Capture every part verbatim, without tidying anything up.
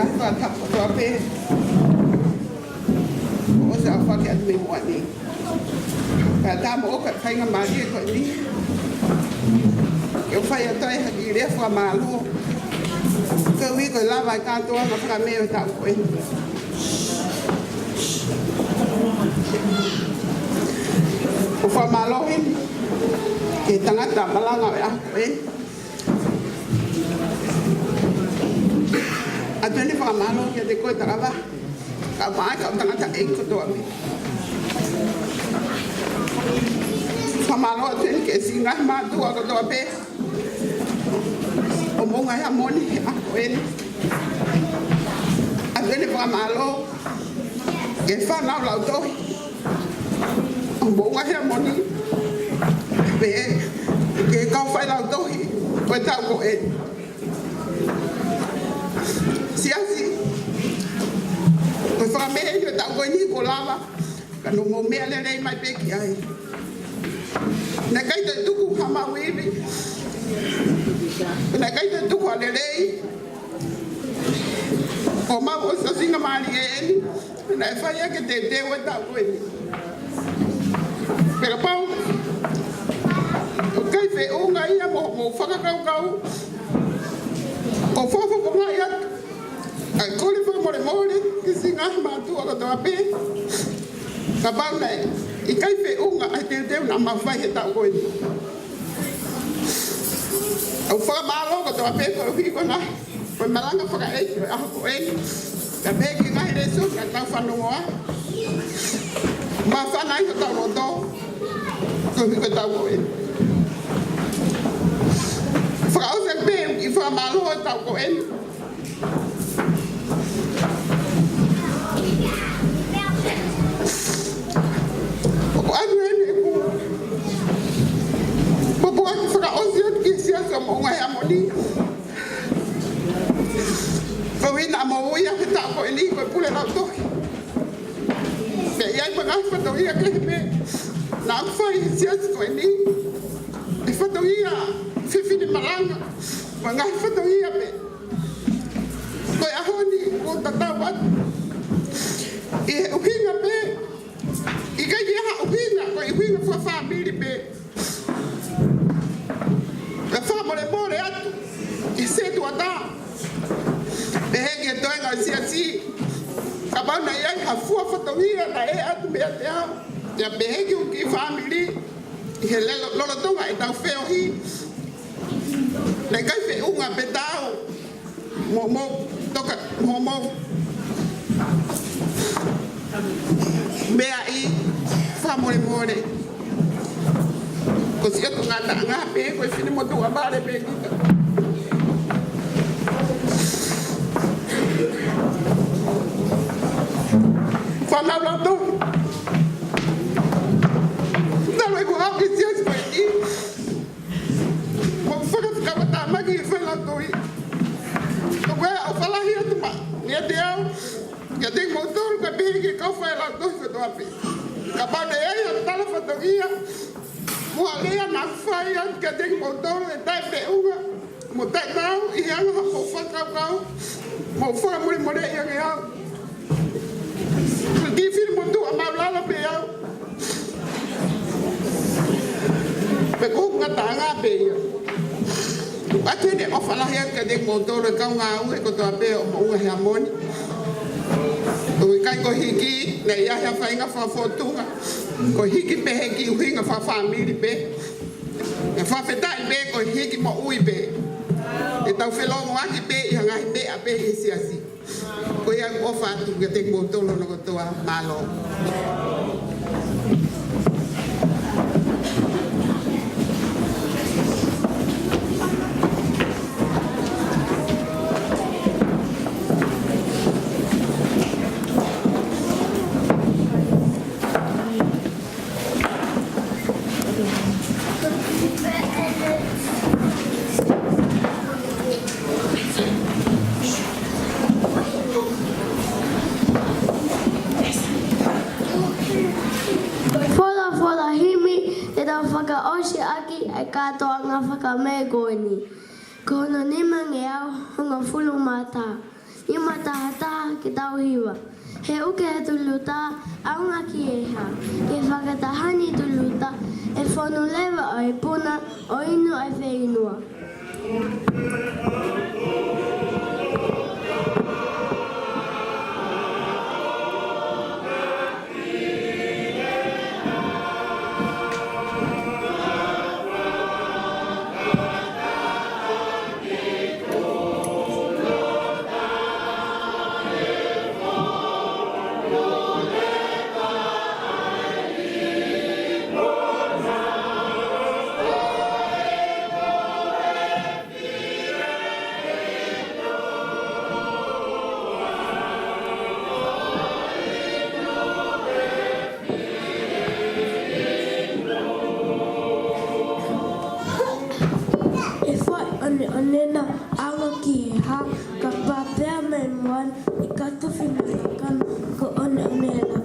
Fakatapu kotoa pē. ʻOsi ʻa e fakatapu mei muʻa ni. Ka ta mo oka faingamālie ko eni. Ke u fai atu ai ha kiʻi lea fakamālō. Koeʻuhi ko e lava e kātoanga fakamē ʻo e taʻu ko eni. ʻOku ou fakamālō heni ki he tangata malanga ʻo e ʻaho ko eni. ʻOatu eni e fakamālō kiate koe Takava, kae ʻumaʻā e kau tangataʻeiki kotoa pē. Fakamālō atu eni ki he siʻi ngaahi mātuʻa kotoa pē ʻo Moʻunga Heamoni he ʻaho ko eni. ʻOatu eni e fakamālō ki he fānau lautohi ʻo Moʻunga Heamoni, pehē ki he kau failautohi ʻo e taʻu ko eni. Siasi, ko e fakamē eni ʻo e taʻu ko eni kuo lava, ka naʻa mou meʻa lelei mai pē ki ai. Naʻe ʻikai toe tuku ha maʻu ivi. Naʻe ʻikai toe tuku ha lelei. Ko e maʻu ʻo e siʻi faingamālie eni naʻe fai ʻaki e teuteu ʻo e taʻu ko eni. Pea kapau ʻoku ʻikai feʻunga ia mo, mo e fakakaukau, ʻoku ou fakafofongaʻi atu ʻa e kole fakamolemole ki he siʻi ngaahi mātuʻa kotoa pē, kapau naʻe ʻikai feʻunga ʻa e teuteu naʻa mau fai he taʻu ko eni. ʻOku ou fakamālō kotoa pē koeʻuhi ko e ngaahi, ko e malanga fakaʻeiki ʻo e ʻaho ko eni, kae pehē ki he ngaahi lēsoni naʻa tau fanongo ai. Māfana ai hotau loto koeʻuhi ko e taʻu ko eni. Fakaʻosi pē ʻeku kiʻi fakamālō ʻo e taʻu ko eni. ʻOku ʻoatu eni ʻeku pōpoaki fakaʻosi atu ki he Siasi ʻo Moʻunga Heamoni. Koeʻuhi naʻa mou ui au he taʻu ko eni ko e pule lautohi. Pea ʻi ai mo e ngaahi fatongia kehe pē naʻa ku fai he Siasi ko eni. ʻI he fatongia fefine malanga, mo e ngaahi fatongia pē. Ko e ʻaho ni ʻoku ou tatau atu ʻi he ʻuhinga pē, ʻikai ke ʻi ai ha ʻuhinga, ko e ʻuhinga fakafāmili pē. Pea fakamolemole atu ki he sētuata, pehē ki he toenga ʻo e Siasi, kapau naʻe ʻi ai ha fua fatongia naʻe ʻatu meiate au, pea pehē ki hoku kiʻi fāmili, ʻi he lelo-, lolotonga ʻetau feohi, naʻe ʻikai feʻunga pē taau mo hoʻomou toka, mo hoʻomou meaʻi, fakamolemole. Ko siʻoku ngataʻanga pē, ko e finemotuʻa vale pē kita. Fānau lautohi, talu ʻeku haʻu ki he Siasi ko eni, ʻoku ou fakafekau atu ki he failautohi. ʻOku ou ʻofa lahi atu meiate au kiate kimoutolu kae pehē ki he kau failautohi kotoa pē. Kapau naʻe ʻi ai ha tala fatongia mo ha lea naʻa ku fai atu kiate kimoutolu ʻe taʻefeʻunga mo taʻemaau ʻi he anga hoʻomou fakakaukau, mou fakamolemoleʻi ange au. Ko e kiʻi finemotuʻa māʻulalo pē au. Pea ko hoku ngataʻanga pē ia. ʻOatu eni e ʻofa lahi atu kiate kimoutolu e kau ngāue kotoa pē ʻo Moʻunga Heamoni. ʻOku ʻikai ko e hiki naʻe ʻi ai ha faʻahinga fakafōtunga. Ko e hiki pē he kiʻi ʻuhinga fakafāmili pē. Pea fakafetaʻi pē ko e hiki moʻui pē. ʻEtau felōngoaki pē ʻi ha ngaahi meʻa pē ʻi he Siasi. Ko ia ʻoku ou ʻofa atu kiate kimoutolu hono kotoa, mālō. Folofola himi, ʻetau fakaʻosi ʻaki e kātoanga fakamē ko eni. Ko hono nimangeau hongofulu mā taha. ʻi matahataha ki he tauhiva. He ʻuke ʻa e tuluta, ʻaonga ki he hā? Ke fakataha ni tuluta, ʻe fonu leva ʻa e puna, ʻo inu ʻa e feinua. ʻE fai ʻaneʻane na, ʻaonga ki he hā? Kapau pē ʻe mei muʻa, ʻe kātofi mai ʻa e kakano, ko e ʻaneʻane lā.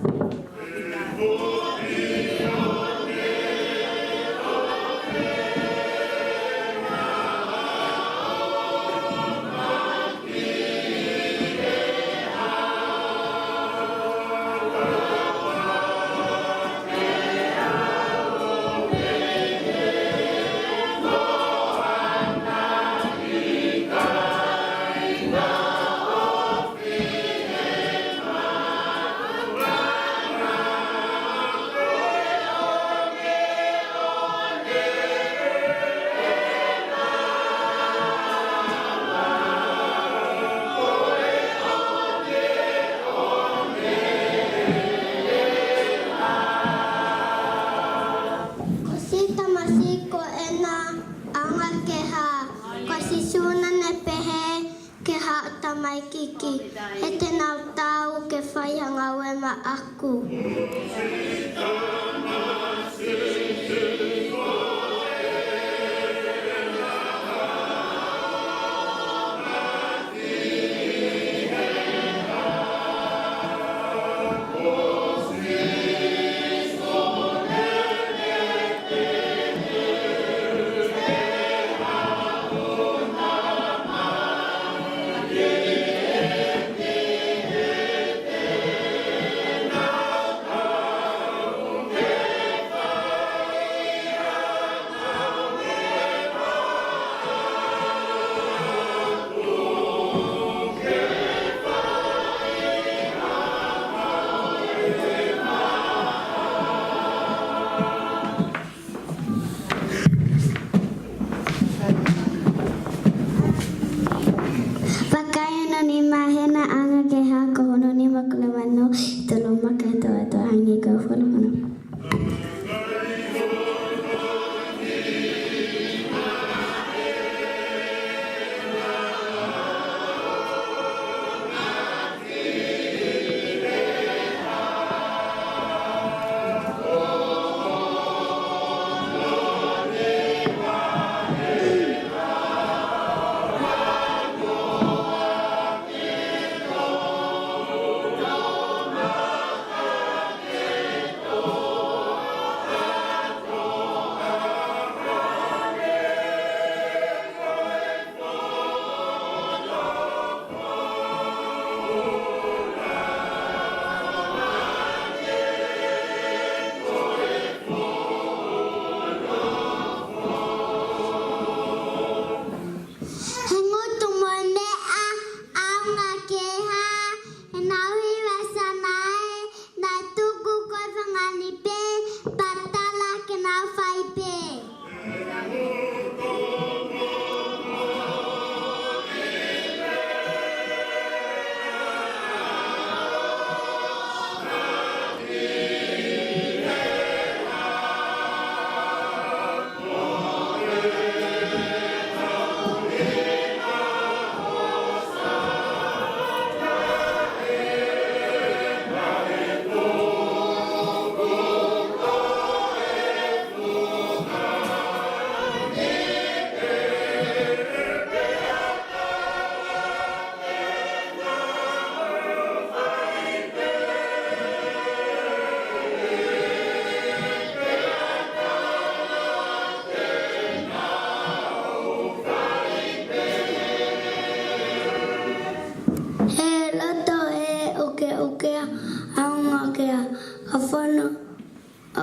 Ko e siʻi tamasiʻi ko ena, ʻaonga ki he hā? Ko Sīsū naʻa ne pehē ki he haʻa tamaiki, he te nau taau ke fai ha ngāue maʻaku.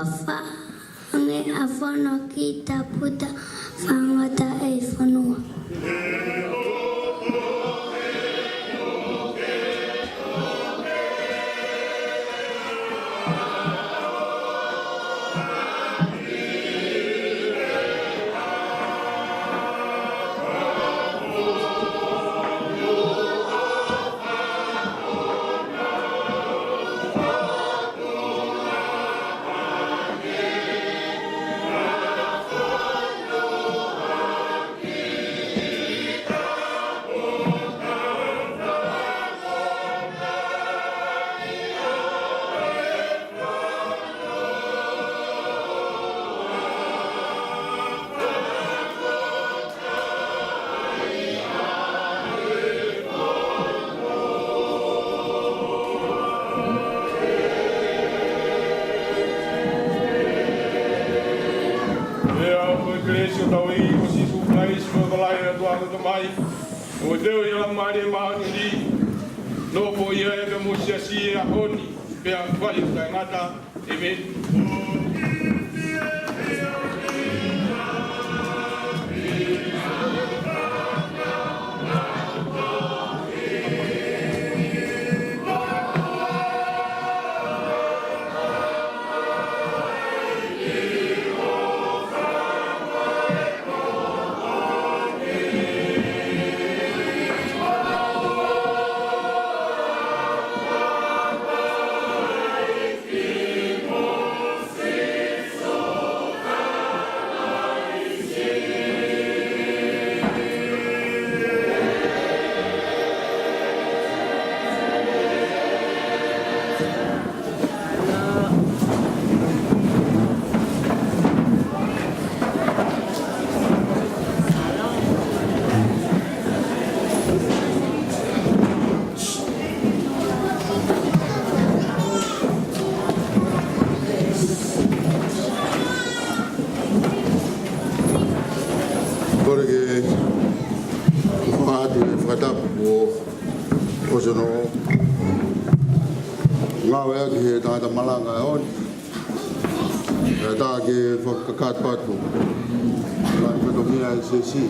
Fa ange a fono ki taputa fangata e fonua. Pea ko e kelesi ʻa hotau ʻEiki ko Sīsū Kalaisi, ko e ʻofa lahi ʻa e ʻOtua ko e Tamai, ko e feohi ʻa e Laumālie Māʻoniʻoni, nofoʻia pea mo e siasi he ʻaho ni, pea ʻoku ʻikai ke taʻengata. ʻĒmeni. Kole ke u fakahā atu e fakatapu kuo ʻosi hono ngāueʻaki ʻe he tangata malanga ʻo e ʻaho ni. Pea tā ke fakakakato atu e ngaahi fatongia ʻa e siasi.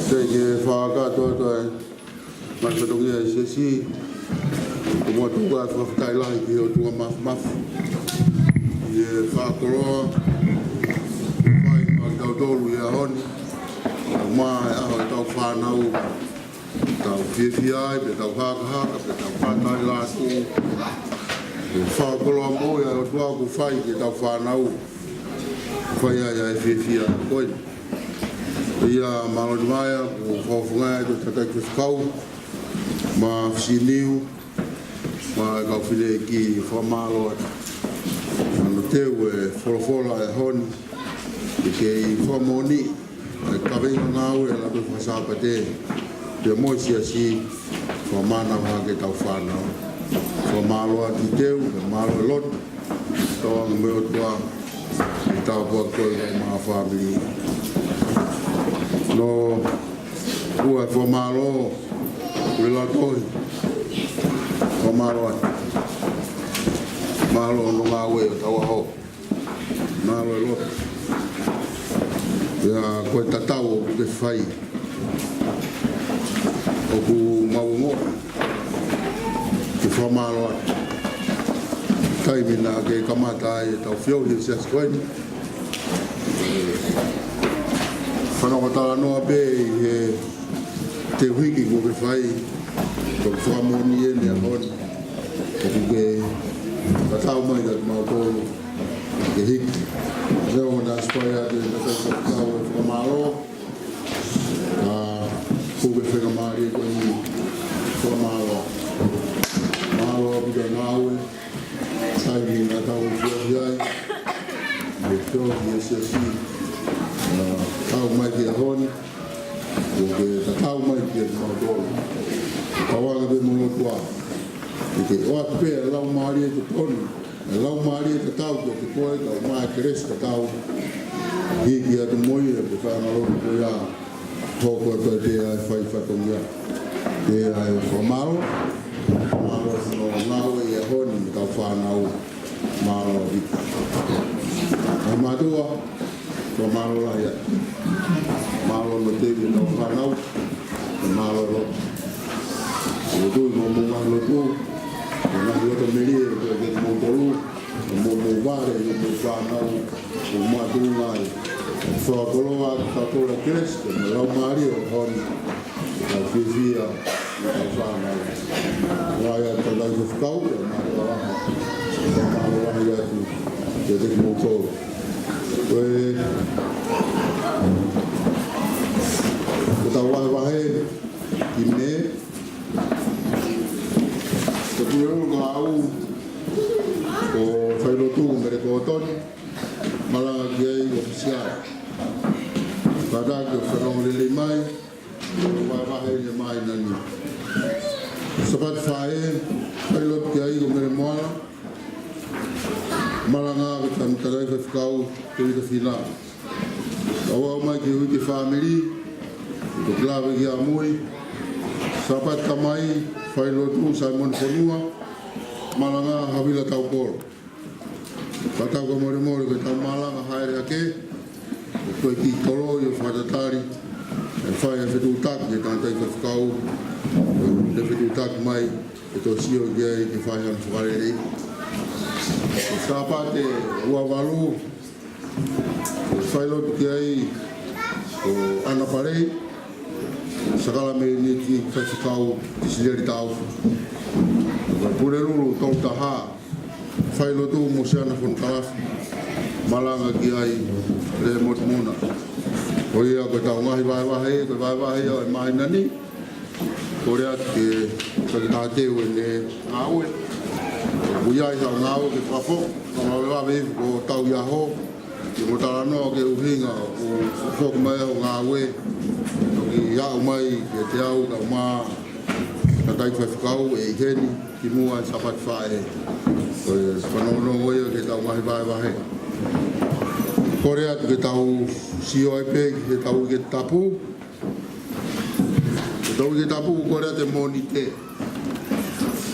Teʻeki ke fakakakato atu e ngaahi fatongia ʻa e siasi, ʻoku mau tuku ʻa e fakafetaʻi lahi ki he ʻOtua Māfimafi ʻi he fakakoloa kuo fai maʻa kitautolu ʻi he ʻaho ni. Pea maʻa e ʻaho ʻetau fānau, tau fiefia ai, pea tau hakahaka, pea tau fakafetaʻi lahi atu. Ko e fakakoloa moʻui ʻa e ʻOtua kuo fai ki heʻetau fānau, fai ai ʻa e fiefia ko eni. ʻIo, mālō ni mai ʻa e fakafofonga ʻa e tangataʻeiki faifekau mei Fisi Niu, mo e kau fefine, ʻoku ou fakamālō atu. Naʻa nau teu e folofola ʻo e ʻaho ni, ʻi he kei fakamoʻoni ʻa e kaveinga ngāue ʻa e Lautohi Faka-Sāpate, pea mo e siasi, fakamānava hake ʻetau fānau. Fakamālō atu e teu, fakamālō e lotu, tauange mo e ʻOtua, ʻi he tāpuaki ko eni maʻa e fāmili. Nofo ʻa e fakamālō, ʻoku Lautohi. Fakamālō atu. Mālō hono ngāue ʻo e ʻaho. Mālō e lotu. Pea ko e tatau ʻoku ke fai, ʻoku mau ongoʻi. Ke fakamālō atu. Taimi naʻa ke kamata ai ʻetau feohi he siasi ko eni, fanongo talanoa pē ʻi he teu hiki kuo ke fai, ko e fakamoʻoni eni ʻa e ʻaho ni, ʻoku ke tatau mai kiate kimautolu ke hiki. Leo na spaya te tatau e fakamālō. ʻA, ʻoku ke fakamālō ko eni, fakamālō. Mālō ʻaupito e ngāue, taimi naʻa tau feohi ai, mo e feohi he siasi. ʻA, tau mai ki he ʻaho ni, ʻoku ke tatau mai kiate kimautolu. Tauange pē mo e ʻOtua, ʻoku ke ʻoatu pē e laumālie totonu, e laumālie tatau kiate koe, kae ʻumaʻā e kelesi tatau. Hiki atu mo ia, ko e faʻahinga lotu ko ia, hoko atu ai pē ʻa e fai fatongia. Pea ʻoku ou fakamālō, mālō hono ngāue ʻi he ʻaho ni mo ʻetau fānau. Mālō ʻaupito. Mātuʻa, ko e mālō lahi atu. Mālō ʻetau teu ʻetau fānau. Mālō ʻaupito. Ko e tui mo e ngaahi lotu, ko e ngaahi lotu melie, ko e ke mou tolu, mo mou vale, mo mou fānau, mo mou tuʻunga ai. Fakakoloa, fakakoloa Kelesi, mo e laumālie ʻo e ʻaho ni. Tau fiefia, tau fānau. Lahi atu ʻetau faifekau, ʻe mālō lahi. ʻE mālō lahi atu, kiate kimoutolu. Ko e, ko ʻetau vahevahe, ki he, ko e pule ʻulu ko au, ko e failotu, Mele Kōtoni, malanga ki ai ko Fisiana. Kātaki ʻo fanongo lelei mai, ʻo vahevahe ʻi he māhina ni. Sāpate Faʻē, failotu ki ai ko Mele Moala, malanga ko e tangataʻeiki faifekau, Tēvita Fina. Aʻu mai ki he uike fāmili, ko Kilave ki ʻAmui. Sāpate Tamai, failotu, Saimone Fonua, malanga, Havila Taupolo. Fakatauange fakamolemole ko ʻetau malanga hāʻele hake, ko e kiʻi toloi ʻo e fakatatali, ʻe fai ha fetuʻutaki ki he tangataʻeiki faifekau, ʻe fetuʻutaki mai, ʻe toe sio ki ai ke fai hano fakalelei. Ko e Sāpate ua valu, failotu ki ai ko ʻAna Palei, sākalamēniti faifekau Tisileli Taufa. Ko e pule ʻulu tolu taha, failotu Mosiana Fonokalafi, malanga ki ai Lēmoti Muna. Ko ia ko ʻetau ngaahi vahevahe, ko e vahevahe ʻo e māhina ni. Kole atu ke taki taha teu ʻene ngāue. Ui ai ha ngāue ke fakafoki, ka mau vave ko e tau ʻi he ʻaho, ke mo talanoa ki he ʻuhinga ʻoku foki mai ai hoʻo ngāue. Toki aʻu mai kiate au kae ʻumaʻā e tangataʻeiki faifekau ʻe ʻi heni kimuʻa he Sāpate Faʻē. Ko e fanongonongo ia ki heʻetau ngaahi vahevahe. Kole atu ke tau sio ai pē ki heʻetau uike tapu. ʻEtau uike tapu, kole atu e Mōnite.